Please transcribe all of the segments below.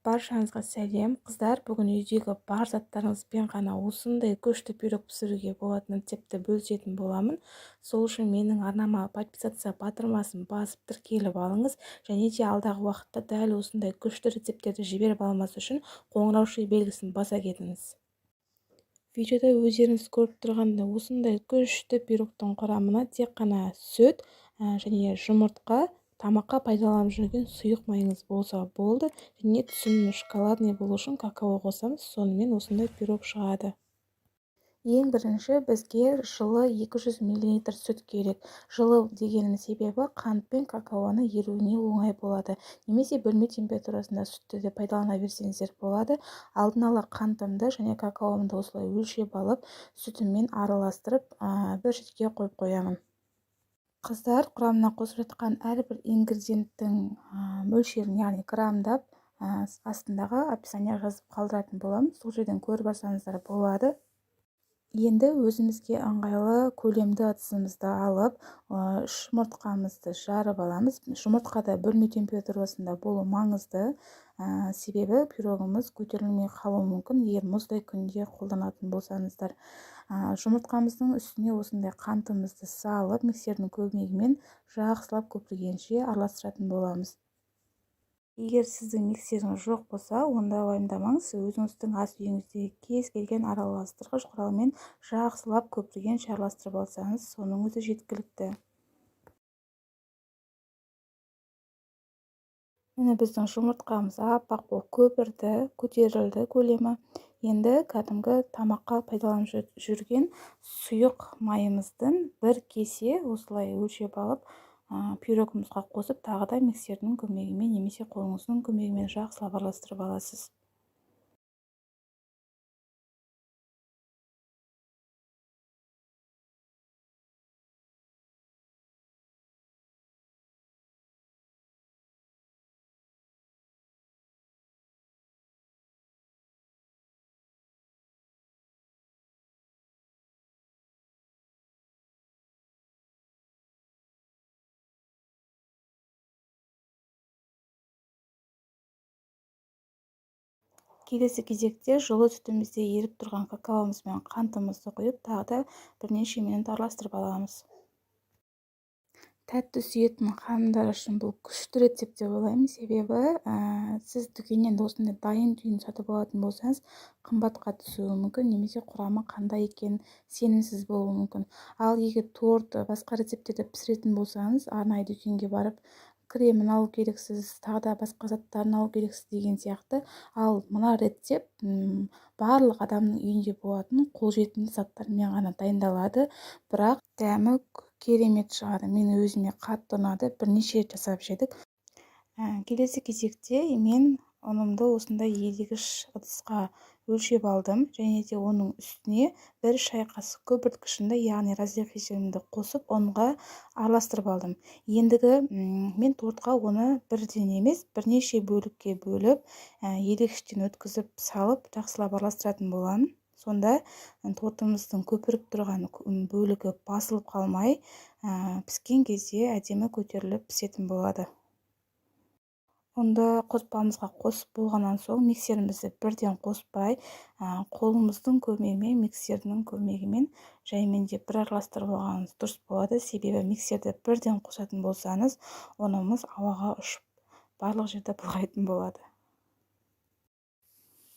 Баршаңызға сәлем, қыздар! Бүгін үйдегі бар заттарыңызбен ғана осындай күшті пирог пісіруге болатын рецептті бөлісетін боламын. Сол үшін менің арнама подписаться батырмасын басып, тіркеліп алыңыз және де алдағы уақытта дәл осындай күшті рецепттерді жіберіп алмас үшін қоңырау белгісін баса кетіңіз. Видеода өздеріңіз көріп тұрғандай, осындай күшті пирогтың құрамына тек қана сүт және жұмыртқа, тамаққа пайдаланып жүрген сұйық майыңыз болса болды және түсімі шоколадный болу үшін какао қосамыз. Сонымен осындай пирог шығады. Ең бірінші бізге жылы 200 мл сүт керек. Жылы дегенімнің себебі қант пен какаоны еруіне оңай болады. Немесе бөлме температурасында сүтті де пайдалана берсеңіздер болады. Алдын ала қантымды және какаомды осылай өлшеп алып, сүтіммен араластырып, бір шетке қойып қоямын. Қыздар, құрамына қосып жатқан әрбір ингредиенттің мөлшерін, яғни граммдап, астындағы описание жазып қалдыратын боламын. Сол жерден көріп алсаңыздар болады. Енді өзімізге ыңғайлы көлемді ыдысымызды алып, үш жұмыртқамызды жарып аламыз. Жұмыртқа да бөлме температурасында болу маңызды, себебі пирогымыз көтерілмей қалуы мүмкін, егер мұздай күнде қолданатын болсаңыздар. Жұмыртқамыздың үстіне осындай қантымызды салып, миксердің көмегімен жақсылап көпіргенше араластыратын боламыз. Егер сіздің миксеріңіз жоқ болса, онда уайымдамаңыз, өзіңіздің ас үйіңіздегі кез келген араластырғыш құралмен жақсылап көпіргенше араластырып алсаңыз, соның өзі жеткілікті. Міне, біздің жұмыртқамыз аппақ болып көпірді, көтерілді көлемі. Енді кәдімгі тамаққа пайдаланып жүрген сұйық майымыздың бір кесе осылай өлшеп алып, пирогымызға қосып, тағы да миксердің көмегімен немесе қолыңыздың көмегімен жақсылап араластырып аласыз. Келесі кезекте жылы сүтімізде еріп тұрған какаомыз бен қантымызды құйып, тағы да бірнеше минут араластырып аламыз. Тәтті сүйетін ханымдар үшін бұл күшті рецепт деп ойлаймын, себебі сіз дүкеннен осындай дайын түйін сатып алатын болсаңыз, қымбатқа түсуі мүмкін немесе құрамы қандай екенін сенімсіз болуы мүмкін. Ал егер торт, басқа рецепттерді пісіретін болсаңыз, арнайы дүкенге барып кремін алу керексіз, тағы да басқа заттарын алу керексіз деген сияқты. Ал мына рецепт барлық адамның үйінде болатын қолжетімді заттармен ғана дайындалады, бірақ дәмі керемет шығады. Мен өзіме қатты ұнады, бірнеше рет жасап жедік. Келесі кезекте мен ұнымды осындай елегіш ыдысқа өлшеп алдым және де оның үстіне бір шай қасық көпірткішімді, яғни разрыхлителімді қосып, ұнға араластырып алдым. Ендігі мен тортқа оны бірден емес, бірнеше бөлікке бөліп, елегіштен өткізіп салып, жақсылап араластыратын боламын. Сонда тортымыздың көпіріп тұрған бөлігі басылып қалмай, піскен кезде әдемі көтеріліп пісетін болады. Ұнды қоспамызға қосып болғаннан соң, миксерімізді бірден қоспай, қолымыздың көмегімен, миксердің көмегімен жаймендеп бір араластырып алғаныңыз дұрыс болады. Себебі миксерді бірден қосатын болсаңыз, ұнымыз ауаға ұшып, барлық жерді былғайтын болады.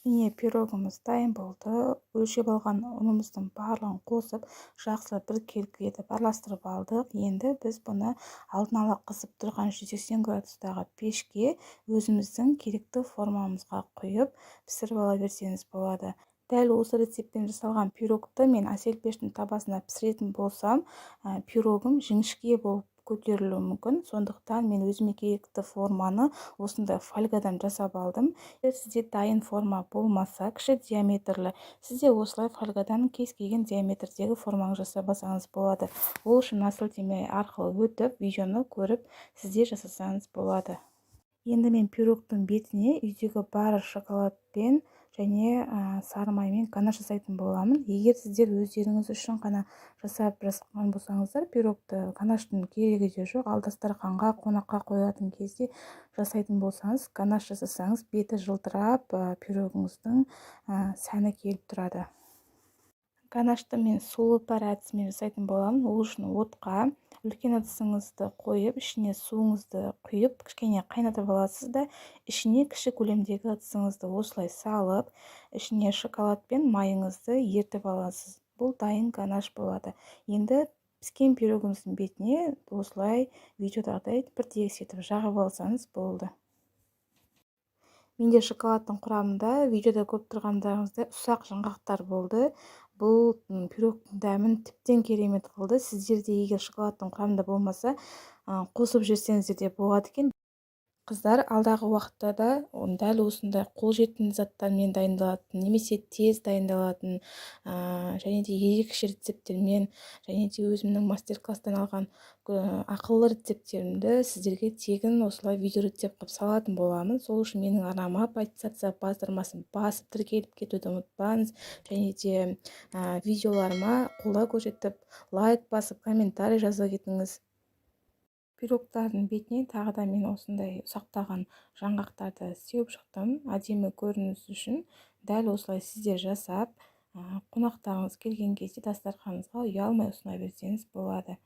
Міне, пирогымыз дайын болды. Өлшеп алған ұнымыздың барлығын қосып, жақсылап біркелкі етіп араластырып алдық. Енді біз бұны алдын ала қызып тұрған 180 градустағы пешке өзіміздің керекті формамызға құйып, пісіріп ала берсеңіз болады. Дәл осы рецептпен жасалған пирогты мен әсел пештің табасына пісіретін болсам, пирогым жіңішке болып көтерілуі мүмкін. Сондықтан мен өзіме керекті форманы осындай фольгадан жасап алдым. Егер сізде дайын форма болмаса, кіші диаметрлі, сізде осылай фольгадан кез келген диаметрдегі форманы жасап алсаңыз болады. Ол үшін мына сілтеме арқылы өтіп, видеоны көріп, сізде жасасаңыз болады. Енді мен пирогтың бетіне үйдегі бар шоколадпен және сары маймен ганаш жасайтын боламын. Егер сіздер өздеріңіз үшін ғана жасап жатқан болсаңыздар, пирогты ганаштың керегі де жоқ. Ал дастарханға, қонаққа қоятын кезде жасайтын болсаңыз, ганаш жасасаңыз, беті жылтырап, пирогыңыздың сәні келіп тұрады. Ганашты мен сулы пар әдісімен жасайтын боламын. Ол үшін отқа үлкен ыдысыңызды қойып, ішіне суыңызды құйып, кішкене қайнатып аласыз да, ішіне кіші көлемдегі ыдысыңызды осылай салып, ішіне шоколад пен майыңызды ертіп аласыз. Бұл дайын ганаш болады. Енді піскен пирогымыздың бетіне осылай видеодағыдай бір тегіс етіп жағып алсаңыз болды. Менде шоколадтың құрамында видеода көріп тұрғандарыңыздай ұсақ жаңғақтар болды. Бұл пирогтың дәмін тіптен керемет қылды. Сіздер де егер шоколадтың құрамында болмаса, қосып жесеңіздер де болады екен. Қыздар, алдағы уақытта да дәл осындай қолжетімді заттармен дайындалатын немесе тез дайындалатын, және де ерекше рецепттермен, және де өзімнің мастер-класстан алған ақылды рецепттерімді сіздерге тегін осылай видео рецепт қылып салатын боламын. Сол үшін менің арнама подписаться батырмасын басып тіркеліп кетуді ұмытпаңыз. Және де видеоларыма қолдау көрсетіп, лайк басып, комментарий жаза кетіңіз. Пирогтардың бетіне тағы да мен осындай ұсақтаған жаңғақтарды сеуіп шықтым. Әдемі көрініс үшін дәл осылай сіздер жасап, қонақтарыңыз келген кезде дастарханыңызға ұялмай ұсына берсеңіз болады.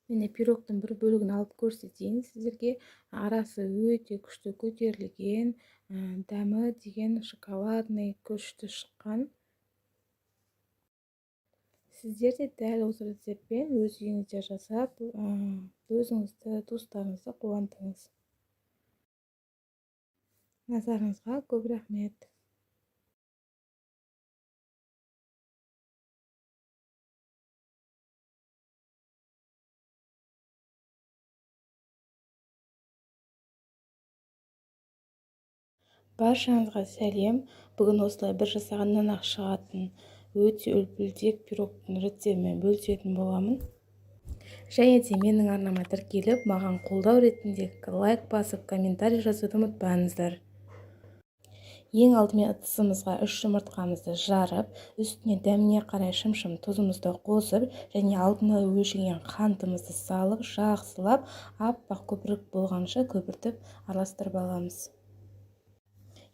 Міне, пирогтың бір бөлігін алып көрсетейін сіздерге. Арасы өте күшті көтерілген, дәмі деген шоколадный күшті шыққан. Сіздер де дәл осы рецептпен өз үйіңізде жасап, өзіңізді, туыстарыңызды қуантыңыз. Назарыңызға көп рахмет. Баршаңызға сәлем. Бүгін осылай бір жасағаннан ақ шығатын өте үлпілдек пирогтың рецептімен бөлісетін боламын. Және де менің арнама тіркеліп, маған қолдау ретінде лайк басып, комментарий жазуды ұмытпаңыздар. Ең алдымен ыдысымызға 3 жұмыртқамызды жарып, үстіне дәміне қарай шымшым тұзымызды қосып, және алдын ала өлшеген қантымызды салып, жақсылап аппақ көпірік болғанша көпіртіп араластырып аламыз.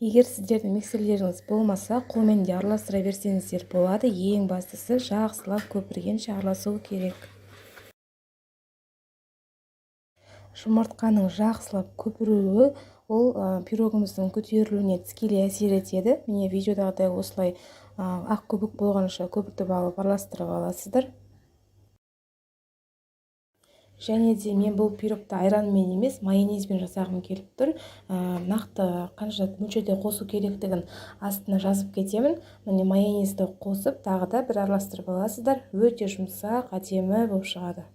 Егер сіздердің миксерлеріңіз болмаса, қолмен де араластыра берсеңіздер болады. Ең бастысы жақсылап көпіргенше араласу керек. Жұмыртқаның жақсылап көпіруі ол пирогымыздың көтерілуіне тікелей әсер етеді. Міне, видеодағыдай осылай ақ көбік болғанша көпіртіп алып араластырып аласыздар. Және де мен бұл пирогты айранмен емес, майонезбен жасағым келіп тұр. Нақты қанша мөлшерде қосу керектігін астына жазып кетемін. Міне, майонезді қосып, тағы да бір араластырып аласыздар. Өте жұмсақ, әдемі болып шығады.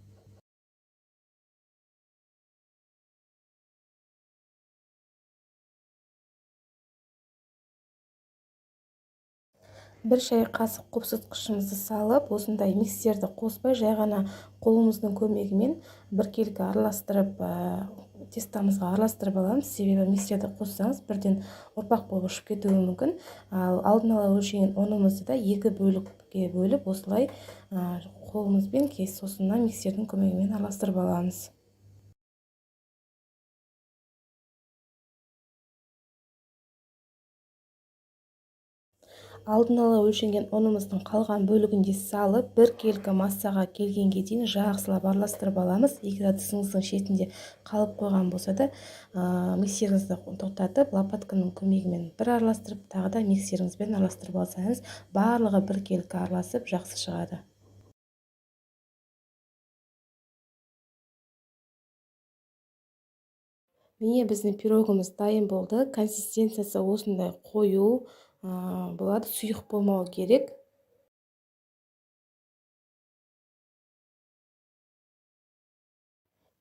Бір шай қасық қопсытқышымызды салып, осындай миксерді қоспай, жай ғана қолымыздың көмегімен біркелкі араластырып, тестамызға араластырып аламыз. Себебі миксерді қоссаңыз, бірден ұрпақ болып ұшып кетуі мүмкін. Ал алдын ала өлшеген ұнымызды да екі бөлікке бөліп, осылай, қолымызбен кес, сосын миксердің көмегімен араластырып аламыз. Алдын ала өлшенген ұнымыздың қалған бөлігін де салып, біркелкі массаға келгенге дейін жақсылап араластырып аламыз. Егер ыдысыңыздың шетінде қалып қойған болса да, миксеріңізді тоқтатып, лопатканың көмегімен бір араластырып, тағы да миксеріңізбен араластырып алсаңыз, барлығы біркелкі араласып жақсы шығады. Міне, біздің пирогымыз дайын болды. Консистенциясы осындай қою болады, сұйық болмауы керек.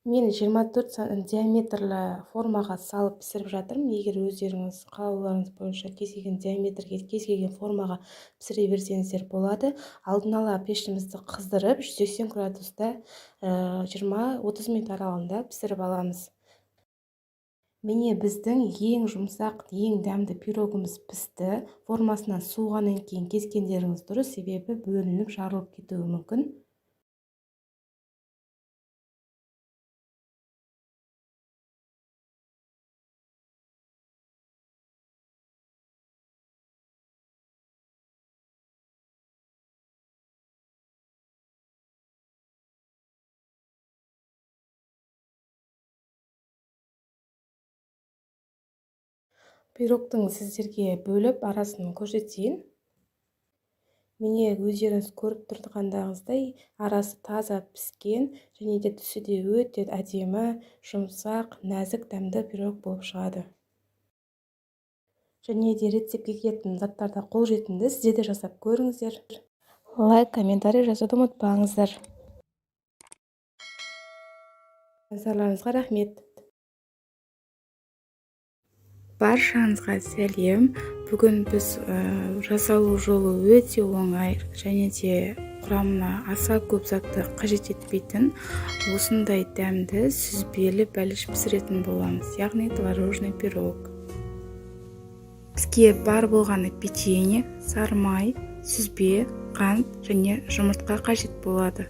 Мен 24 диаметрлі формаға салып пісіріп жатырмын. Егер өздеріңіз қалауларыңыз бойынша кез келген диаметрге, кез келген формаға пісіре берсеңіздер болады. Алдын ала пешімізді қыздырып, 180 градуста 20-30 минут аралығында пісіріп аламыз. Міне, біздің ең жұмсақ, ең дәмді пирогымыз пісті. Формасынан суығаннан кейін кескендеріңіз дұрыс, себебі бөлініп жарылып кетуі мүмкін. Пирогтың сіздерге бөліп арасын көрсетейін. Міне, өздеріңіз көріп тұрғандарыңыздай, арасы таза піскен және де түсі де өте әдемі, жұмсақ, нәзік, дәмді пирог болып шығады. Және де рецептке кететін заттар да қолжетімді, сіздер де жасап көріңіздер. Лайк, комментарий жазуды ұмытпаңыздар. Назарларыңызға рахмет. Баршаңызға сәлем. Бүгін біз жасалу жолы өте оңай және де құрамына аса көп затты қажет етпейтін осындай дәмді сүзбелі бәліш пісіретін боламыз, яғни творожный пирог. Бізге бар болғаны печенье, сары май, сүзбе, қант және жұмыртқа қажет болады.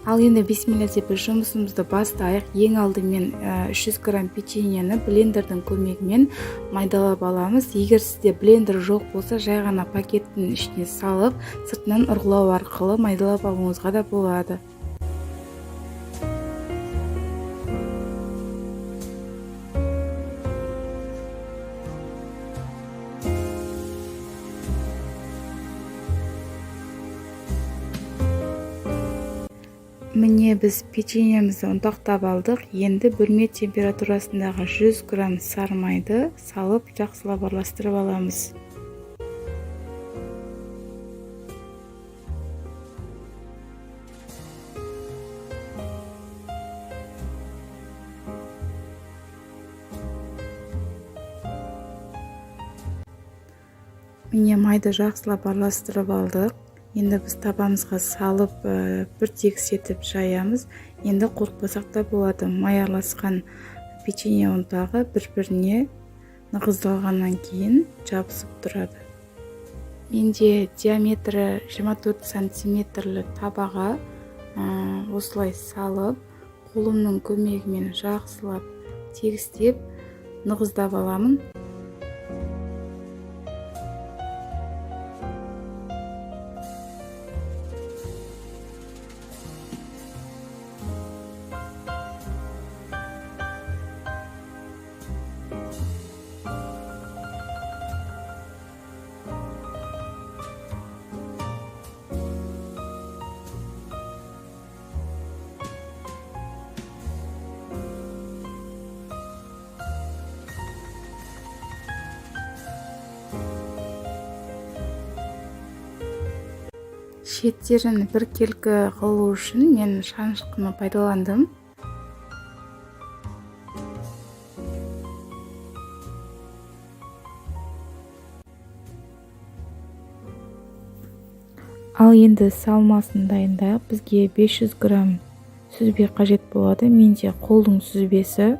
Ал енді бисмилля деп жұмысымызды бастайық. Ең алдымен 300 грамм печеньені блендердің көмегімен майдалап аламыз. Егер сізде блендер жоқ болса, жай ғана пакеттің ішіне салып, сыртынан ұрғылау арқылы майдалап алуыңызға да болады. Міне, біз печеньемізді ұнтақтап алдық. Енді бөлме температурасындағы 100 грамм сары майды салып, жақсылап араластырып аламыз. Міне, майды жақсылап араластырып алдық. Енді біз табамызға салып, бір тегіс етіп жаямыз. Енді қорықпасақ та болады. Май араласқан печенье ұнтағы бір-біріне нығыздалғаннан кейін жабысып тұрады. Менде диаметрі 24 сантиметрлі табаға осылай салып, қолымның көмегімен жақсылап тегістеп нығыздап аламын. Шеттерін біркелкі қылу үшін мен шанышқыны пайдаландым. Ал енді салмасын дайындайық. Бізге 500 грамм сүзбе қажет болады. Менде қолдың сүзбесі.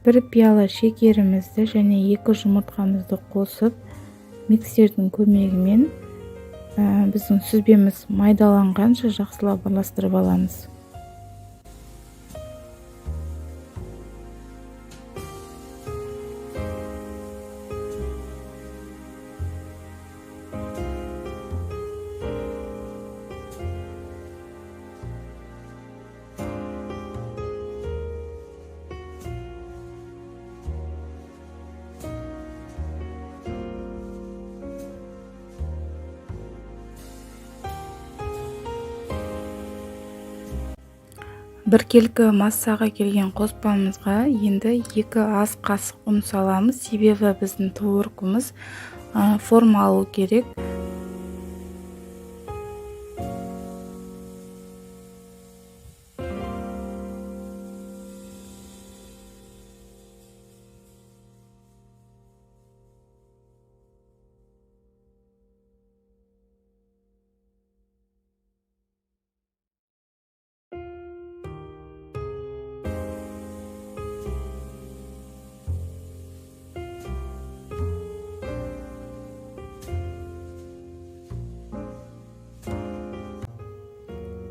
1 пиала шекерімізді және 2 жұмыртқамызды қосып, миксердің көмегімен біздің сүзбеміз майдаланғанша жақсылап араластырып аламыз. Біркелкі массаға келген қоспамызға енді 2 ас қасық ұн саламыз, себебі біздің творогымыз форма алу керек.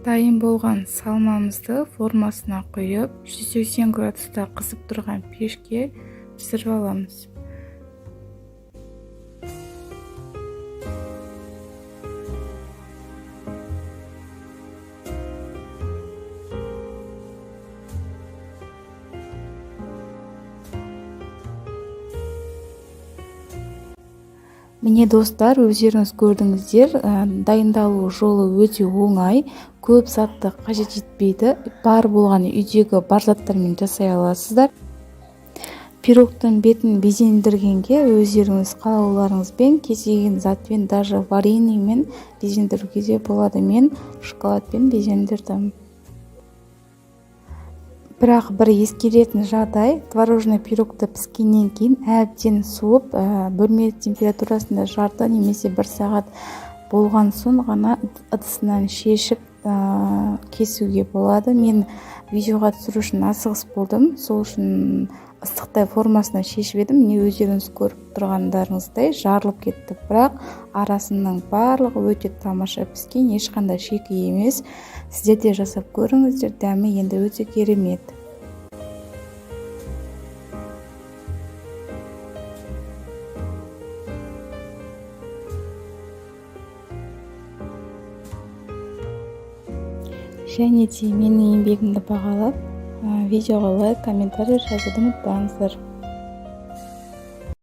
Дайын болған салмамызды формасына құйып, 180 градуста қызып тұрған пешке пісіріп аламыз. Міне достар, өздеріңіз көрдіңіздер, дайындалу жолы өте оңай, көп затты қажет етпейді, бар болған үйдегі бар заттармен жасай аласыздар. Пирогтың бетін безендіргенге өздеріңіз қалауларыңызбен кез келген затпен, даже вареньемен безендіруге де болады. Мен шоколадпен безендірдім. Бірақ бір ескеретін жағдай, творожный пирогты піскеннен кейін әбден суып, бөлме температурасында жарты немесе бір сағат болған соң ғана ыдысынан шешіп кесуге болады. Мен видеоға түсіру үшін асығыс болдым, сол үшін ыстықтай формасына шешіп едім. Міне өздеріңіз көріп тұрғандарыңыздай жарылып кетті, бірақ арасының барлығы өте тамаша піскен, ешқандай шикі емес. Сіздер де жасап көріңіздер, дәмі енді өте керемет. Және де менің еңбегімді бағалап, видеоға лайк, комментарий жазуды ұмытпаңыздар.